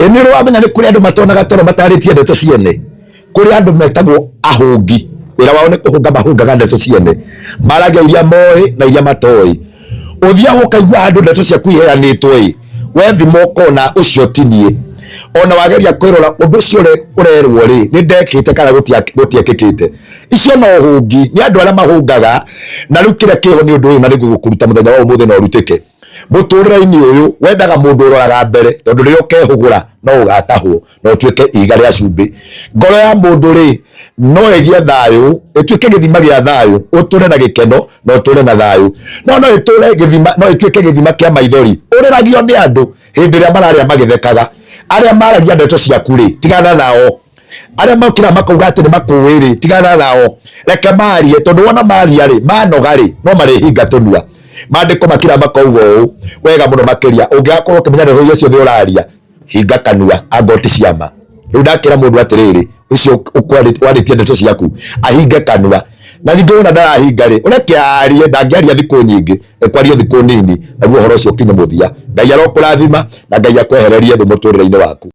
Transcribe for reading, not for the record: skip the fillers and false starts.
Ĩ nĩ ũrĩ wamenya nĩ kũrĩ andũ matonaga toro matarĩtie ndeto ciene? Kũrĩ andũ metagwo ahũngi, wĩra wao nĩ kũhũnga mahũngaga ndeto ciene, maragia iria moĩ na iria matoĩ. Ũthiaga ũkaigua handũ ndeto ciaku iheanĩtwo ĩ, we thima ũkona ũcio ti niĩ. Ona wageria kwĩrora ũndũ ũcio ũrerwo rĩ, nĩ ndekĩte kana gũtiekĩkĩte. Icio no ũhũngi, nĩ andũ arĩa mahũngaga, na rĩu kĩrĩa kĩho nĩ ũndũ ũyũ na nĩ ngũgũkũruta mũthenya wa ũmũthĩ na ũrutĩke. Mũtũrĩre-inĩ ũyũ wendaga mũndũ ũroraga mbere tondũ rĩrĩa ũkehũgũra no ũgatahwo na ũtuĩke ihiga rĩa cumbĩ. Ngoro ya mũndũ rĩ no ĩgĩe thayũ, ĩtuĩke gĩthima gĩa thayũ, ũtũre na gĩkeno na ũtũre na thayũ. No no ĩtũre gĩthima, no ĩtuĩke gĩthima kĩa maithori. Ũrĩragio nĩ andũ hĩndĩ ĩrĩa mararĩa magĩthekaga. Arĩa maragia ndeto ciaku rĩ, tigana nao. Arĩa mokĩra makauga atĩ nĩ makũĩ rĩ, tigana nao. Reke marie, tondũ wona maria rĩ, manoga rĩ, no marĩhinga tũnua. Maandĩko makira makauga ũũ wega mũno makĩria, ũngĩgakorwo ũkĩmenya ndeto iria ciothe ũraria, hinga kanua angorwo ti ciama. Rĩu ndakĩra mũndũ atĩrĩrĩ, ũcio warĩtie ndeto ciaku ahinge kanua, na ningĩ wona ndarahinga rĩ, ũreke arie, ndangĩaria thikũ nyingĩ, ekwaria thikũ nini, naguo ũhoro ũcio ũkinye mũthia. Ngai arokũrathima na Ngai akwehererie thũ mũtũrĩre-inĩ waku.